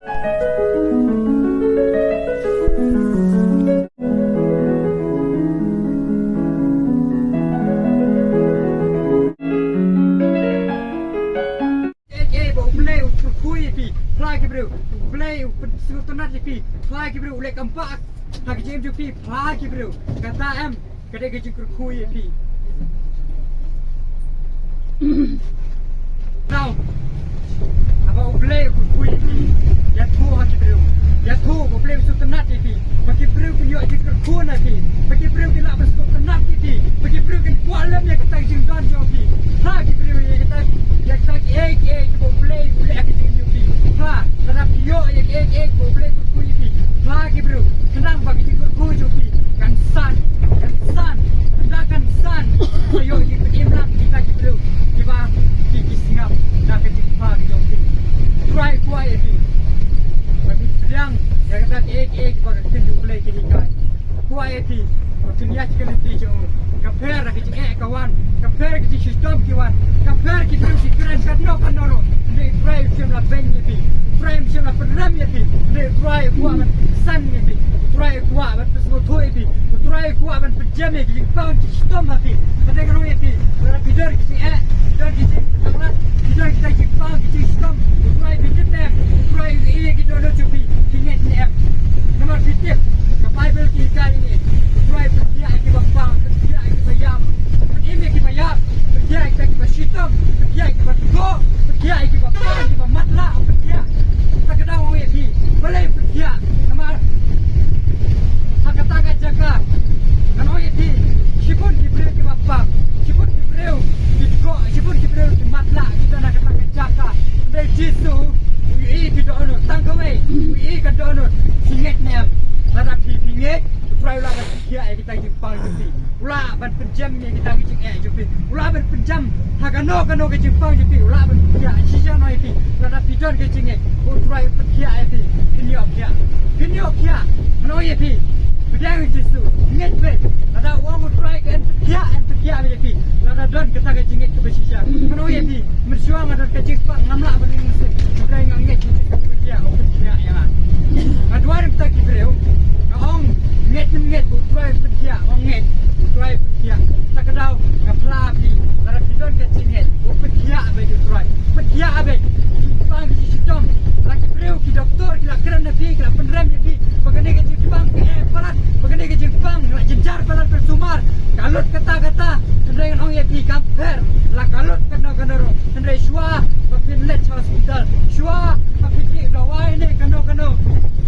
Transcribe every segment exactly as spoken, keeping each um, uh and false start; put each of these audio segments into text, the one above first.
Ïa, ïa, ba U Blei u kyrkhu ïa phi, phla ki briew. U Blei u pynsngewtynnat ïa phi, phla ki briew. U leh kam bha ha ka jingim jong phi, phla ki briew. Kata em ka dei ka jingkyrkhu ïa phi. Now, haba U Blei u kyrkhu ïa phi, ïathuh ha ki briew. Ïathuh ba U Blei u sngewtynnat ïa phi, ba ki briew kin ïoh jingkyrkhu na phi, ba ki briew kin lah ban sngewtynnat ïa phi, ba ki briew kin kwah lem ïa kata ka jingdon jong phi. Phla ki briew ïa kata, ïa kata kiei kiei kiba U Blei u leh ha ka jingim jong phi. Phla, lada phi ïoh ïa kiei kiei kiba U Blei u kyrkhu ïa phi, phla ki briew. Khnang ba ka jingkyrkhu jong phi kan san, kan san, kan da kan san. Sa ïoh ïa ka imlang kita ki briew kiba ki, ki sngap na ka jingphla ka jong phi. U Trai u kwah ïa phi ba phi pdiang ïa kata kiei kiei kiba ka ktien jong U Blei ka hikai. U kwah ïa phi ba phin ïaid ka lynti jong u. Ka pher ka jingeh ka wan, ka pher ka jingshitom ki wan, ka pher ki briew ki kren katno katno ruh. Hynrei U Trai um shym la beiñ ïa phi. U Trai um shym la pynrem ïa phi. Hynrei U Trai u kwah ban san ïa phi. U Trai u kwah ban pynsngewthuh ïa phi. U Trai u kwah ban pynjem ïa ki jingpang jingshitom ha phi. Hynrei ngan ong ïa phi, lada phi don ki jingeh, phi don ki jingkhlad, phi don kita ki jingpang ki jingshitom, U Trai u pynjem em. U Trai u ïohi ïa ki dohnud jong phi. Phi ngeit ne em? Namar phi tip, ka Baibl ka hikai ïa ngi, U Trai u pynkhiah ïa kiba pang, pynkhiah ïa kiba ïap, pynim ïa kiba ïap, pynkhiah ïa kita kiba shitom, pynkhiah ïa kiba kpoh, pynkhiah ïa kiba pang, kiba matlah, pynkhiah. Kata ka daw ong ïa phi, balei pynkhiah? Namar ha kata ka jaka, ngan ong ïa phi, shibun ki briew kiba pang, shibun ki briew ki kpoh, shibun ki briew ki matlah ki don ha kata ka jaka. Hynrei Jisu u ïohi ki dohnud tang kawei, u ïohi ka dohnud. Phi ngeit ne em? Lada phi, phi ngeit, U Trai u lah ban pynkhiah ïa kita ki jingpang jong phi. U lah ban pynjem ïa kita ki jingeh jong phi. U lah ban pynjem ha kano kano ka jingpang jong phi. U lah ban pynkhiah. Shisha ngan ong ïa phi, lada phi don ka jingngeit ba U Trai u pynkhiah ïa phi, phin ïoh khiah. Phin ïoh khiah. Ngan ong ïa phi, pdiang ïa U Jisu, ngeit beit. Lada u ong U Trai kan pynkhiah, kan pynkhiah ïa phi. Lada don kata ka jingngeit kaba shisha. Ngan ong ïa phi, mynshuwa nga don ka jingpang, ngam lah ban ïeng mynsiem. Hynrei nga ngeit ïa U Jisu u pynkhiah, u pynkhiah ïa nga. Nga duwai na bynta ki briew, nga ong, ngeit ne ym ngeit ba U Trai u pynkhiah? Nga ong ngeit, U Trai u pynkhiah. Kata ka daw nga phla phi, lada phi don ka jingngeit, u pynkhiah beit U Trai. Pynkhiah beit. Ki jingpang ki jingshitom. La ki briew, ki doktor ki la kren na phi, ki la pynrem ïa phi ba kane ka jingpang ka eh palat, ba kane ka jingpang la jynjar palat, ka sumar, ka lut kata kata. Hynrei ngan ong ïa phi, kam pher. La ka lut kano kano ruh, hynrei shuwa ba phin leit sha hospital, shuwa ba phin ïoh dawai ne kano kano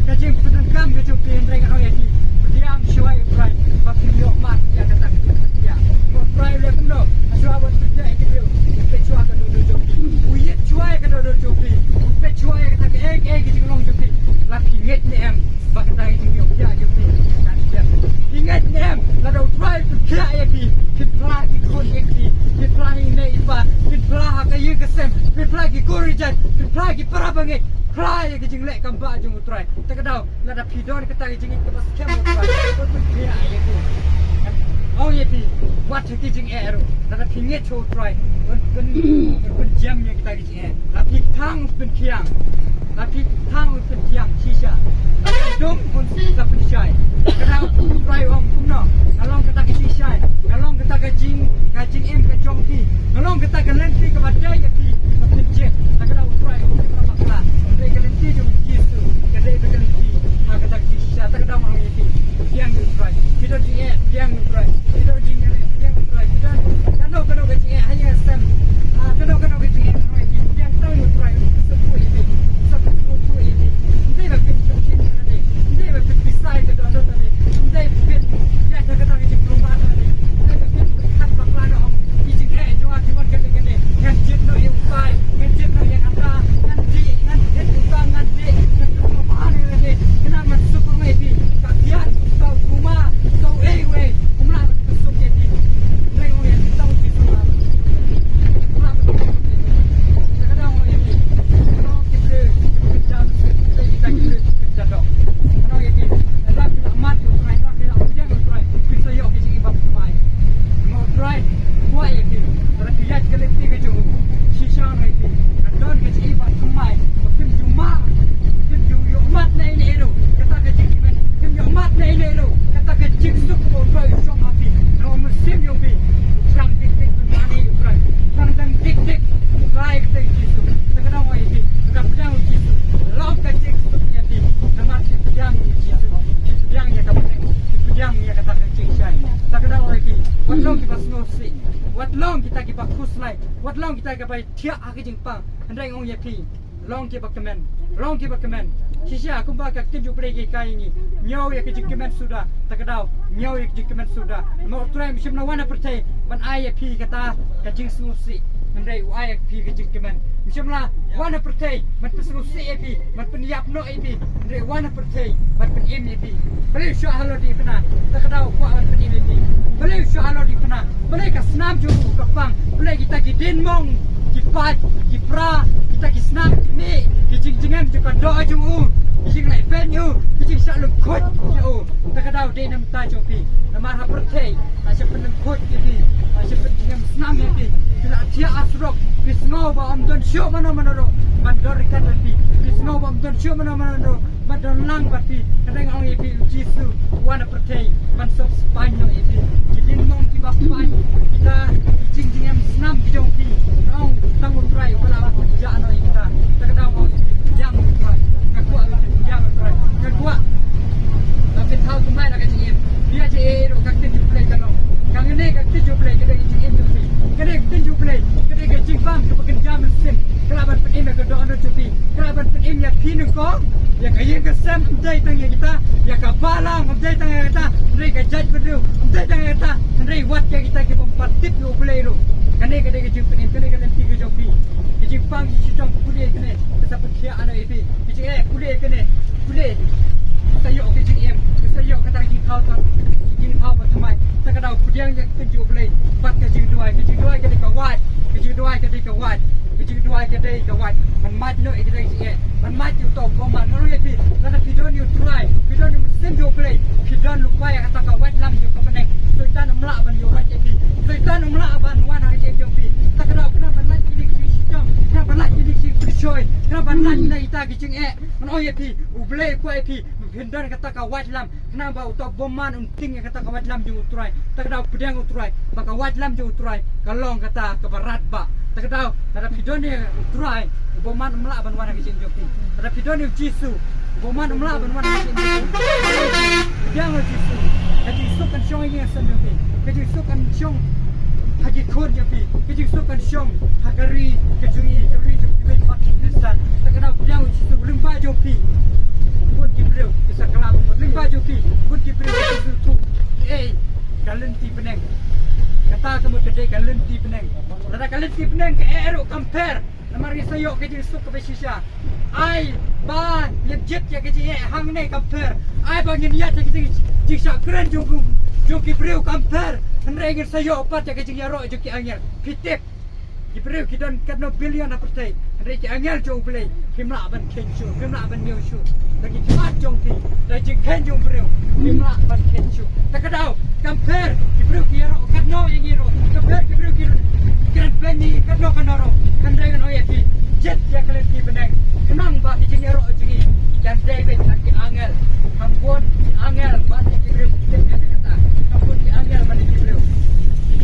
ka jingpyndonkam ka jong phi, hynrei ngan ong ïa phi, pdiang shuwa ïa U Trai ba phin ïoh mad ïa kata ka jingpynkhiah. Namar U Trai u leh kumno? Shuwa ban pynkhiah ïa ki briew, u peit shuwa ka dohnud jong phi, u ïeit shuwa ïa ka dohnud jong phi, u peit shuwa ïa kata kaei kaei ka jinglong jong phi. La phi ngeit ne em ba kata ka jingïoh khiah jong phi kan shim? Phi ngeit ne em lada U Trai u pynkhiah ïa phi, phin phla ki khun ki kti, phin phla ïa i mei i pa, phin phla ha ka ïing ka sem, phin phla ki kur ki jait, phin phla ki para bangeit, phla ïa ki jingleh kam bah jong U Trai. Te ka daw lada phi don kata ka jingngeit kaba skhem ha U Trai, un pynkhiah ïa phi. Ong ïa phi, wat ha ki jingeh ruh, lada phi ngeit ha U Trai, un, un, un pynjem ïa kita ki jingeh. La phi thang un pynkhiang. La phi thang un pynkhiang shisha. La phi dum un sa pynshai. Ka daw U Trai u ong kumno? Nga long kata ka jingshai, nga long kata ka jing, ka jingim ka jong phi, nga long kata ka lynti kaba dei ïa phi. Ka pynjot. Ka daw U Trai u ong kata bakla. Hynrei ka lynti jong U Jisu ka dei ka lynti ha kata ka jingshisha. Te ka daw nga ong ïa phi, pdiang ïa U Trai. Phi don jingeh, pdiang ïa U Trai. Phi don jingeh, pdiang ïa U Trai. Phi don kano kano ka jingeh ha ïing ha sem, ha kano kano ka jingeh, nga ong ïa phi, pdiang tang ïa U Trai. Sa pynshai ïa phi, sa pynshai ïa phi. Ym dei ba phin pynshai ïa ka dohnud, ym dei ba phin pynshai ïa ka dohnud, ym dei ba phin ïa kata ka jingpynlong ba, ym dei ba phin khat bakla noh. Ki jingeh jong nga ki wan kane kane. Ngan jied noh ïa u pai, ngan jied noh ïa kata, ngan dih, ngan jied uta, ngan dih, Wat long kita kiba khuslai, wat long kita kiba thiah ha ka jingpang. Hynrei nga ong ïa phi, long kiba kmen, long kiba kmen. Shisha kumba ka ktien jong U Blei ka hikai ïa ngi, ñiew ïa ka jingkmen suda. Ta ka daw, ñiew ïa ka jingkmen suda. Namar U Trai um shym la wan ha pyrthei ban ai ïa phi kata ka jingsngewsih, hynrei u ai ïa phi ka jingkmen. Um shym la wan ha pyrthei ban pynsngewsih ïa phi, ban pynïap noh ïa phi, hynrei u wan ha pyrthei ban pynim ïa phi. Balei u shu halor diengphna? Ta ka daw u kwah ban pynim ïa phi. Balei u shu halor diengphna? Balei ka snam jong u ka pang? Balei kita ki diengmong, ki paid, ki pra, kita ki snam ki mih, ki jingjngem jong ka doh jong u, ki jingleh beiñ u, ki jingshah lyngkhuid jong u? Ta ka daw dei na ka bynta jong phi. Namar ha pyrthei la shu pynlyngkhuid ïa phi, la shu pynjngem snam ïa phi. Phi la thiah ha surok, phi sngew ba ym don shuh mano mano ruh ban don ryngkat bad phi. Phi sngew ba ym don shuh mano mano ruh ban don lang bad phi. Hynrei nga ong ïa phi, U Jisu u wan ha pyrthei ban sop spah noh ïa phi. Ki diengmong kiba pang, kita ki jingjngem snam ki jong phi, nga ong tang U Trai uba lah ban pynjah noh ïa kita. Ta ka daw nga ong, pynjah U Trai. Nga kwah ban pynjah U Trai. Nga kwah ban pynthaw thymmai na ka jingim. Ïa jingim ruh ka ktien jong U Blei ka long. Kane ka ktien jong U Blei ka dei ka jingim jong phi. Kane ka ktien jong U Blei ka dei ka jingbam kaba kynja mynsiem. Ka lah ban pynim ïa ka doh jong phi. Ka lah ban pynim ïa phi nyngkong, ïa ka ïing ka sem, ym dei tang ïa kita, ïa ka balang, ym dei tang ïa kita, hynrei ka jaitbynriew, ym dei tang ïa kita, hynrei wat ïa kita ki bym pat tip ïa U Blei ruh. Kane ka dei ka jingpynim, kane ka lynti ka jong phi. Ka jingpang ki shitom, pule kane, ka sa pynkhiah noh ïa phi. Ka jingeh, pule kane, pule. Ka sa ïoh ka jingim, ka sa ïoh kata ka jingthaw, ka jingthaw ba thymmai. Ta ka daw pdiang ïa ka ktien jong U Blei bad ka jingduwai. Ka jingduwai ka dei ka wait, ka jingduwai ka dei ka wait. Ka jingduwai ka dei ka wait ban mad noh ïa kita ki jingeh, ban mad ïa uta u bymman. Nga ong ïa phi, lada phi don ïa U Trai, phi don ïa u Mynsiem jong U Blei, phi don lypa ïa kata ka waitlam jong ka bneng. Soitan um lah ban ïoh wait ïa phi. Soitan um lah ban wan ha ka jingim jong phi. Ta ka daw khnang ban lait kine ki jingshitom, khnang ban lait kine ki jingpynshoi, khnang ban lait na kita ki jingeh, ngan ong ïa phi, U Blei u kwah ïa phi ba phin don kata ka waitlam. Khnang ba uta u bymman un tieng ïa kata ka waitlam jong U Trai. Ta ka daw pdiang U Trai ba ka waitlam jong U Trai ka long kata kaba radbah. Ta ka daw lada phi don ïa U Trai, u bymman um lah ban wan ha ka jingim jong phi. Lada phi don ïa U Jisu, u bymman um lah ban wan ha ka jingim jong phi. Pdiang ïa U Jisu. Ka jingsuk kan shong ha ïing ha sem jong phi. Ka jingsuk kan shong ha ki khun jong phi. Ka jingsuk kan shong ha ka ri ka jong ngi, ka ri jong ki beit bad ki Khristan. Ta ka daw pdiang ïa U Jisu. Lyngba jong phi bun ki briew ki sa kylla bamut. Lyngba jong phi bun ki briew ki sa thuh. Ei, ka lynti bneng. Kata ka mut ka dei ka lynti bneng. Lada ka lynti bneng ka eh ruh kam pher. Namar ngi sa ïoh ka jingsuk kaba shisha. Ai ba ngin jied ïa ka jingeh hangne kam pher. Ai ba ngin ïaid ïa ka jing, jingshah kren jong, jong ki briew kam pher. Hynrei ngin sa ïoh pat ïa ka jingïaroh jong ki angel. Phi tip, ki briew ki don katno billion ha pyrthei, hynrei ki angel jong U Blei kim lah ban kheiñ shuh, kim lah ban ñiew shuh da ki khmat jong ki, da jingkheiñ jong u briew. Kim lah ban kheiñ shuh. Ta ka daw kam pher ki briew ki ïaroh katno ïa ngi ruh, kam pher ki briew ki kren beiñ ïa ngi katno katno ruh. Hynrei ngan ong ïa phi, jied ïa ka lynti bneng, khnang ba ki jingïaroh jong ngi kan dei beit na ki angel. Kham bun ki angel ban ïa ki briew ki tip ïa kata. Kham bun ki angel ban ïa ki briew.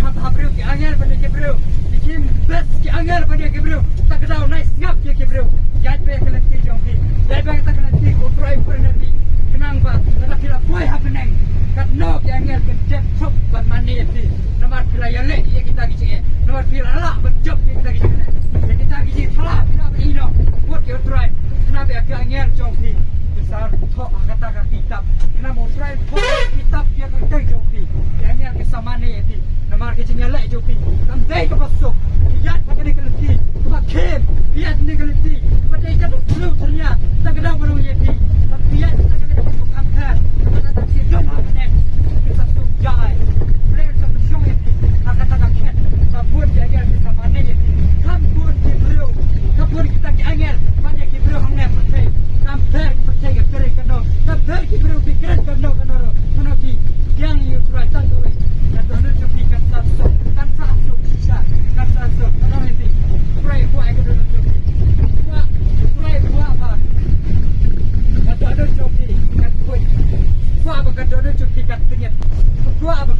Kham ha briew ki angel ban ïa ki briew. Ki kim best ki angel ban ïa ki briew. Ta ka daw nai sngap ïa ki briew. Ïaid beit ïa ka lynti jong phi. Ïaid beit ïa ka lynti ko Trai u kren ïa phi. Khnang ba lada phi la poi ha bneng, katno ki angel kin dep suk ban mane ïa phi. Namar phi la ïaleh ïa kita ki jingeh. Namar phi la lah ban jop ïa kita ki jingeh. Ïa kita ki jingeh phi la, phi la ban ïehnoh. Bud ïa U Trai. Khnang ba ïa ki angel jong phi ki sa thoh ha kata ka kitab. Khnang ba U Trai thoh ha ka kitab ïa ka kyrteng jong phi. Ki angel ki sa mane ïa phi. Namar ka jingïaleh jong phi kam dei kaba suk. Phi ïaid ha kane ka lynti kaba khim. Phi ïaid ha kane ka lynti kaba dei ka duk briew thyrnia. Ta ka daw ban ong ïa phi, ba phi ïaid ha kane ka lynti kam pher. Namar lada phi don ha bneng, phi sa suk jai. Blei sa pynshong ïa phi ha kata ka khet. Ba bun ki angel ki sa mane ïa phi. Kham bun ki briew, kham bun kita ki angel ban ïa ki briew hangne pyrthei. Kam pher ki pyrthei ka kren katno, kam pher ki briew ki kren katno katno ruh. Ngan ong ïa phi, pdiang ïa U Trai tang kawei. Ka dohnud jong phi kan sa suk, kan sa suk shisha, kan sa suk. Ngan ong ïa phi, U Trai u kwah ïa ka dohnud jong phi. U kwah, U Trai u kwah ba ka dohnud jong phi kan khuid. U kwah ba ka dohnud jong phi kan tngit. U kwah ba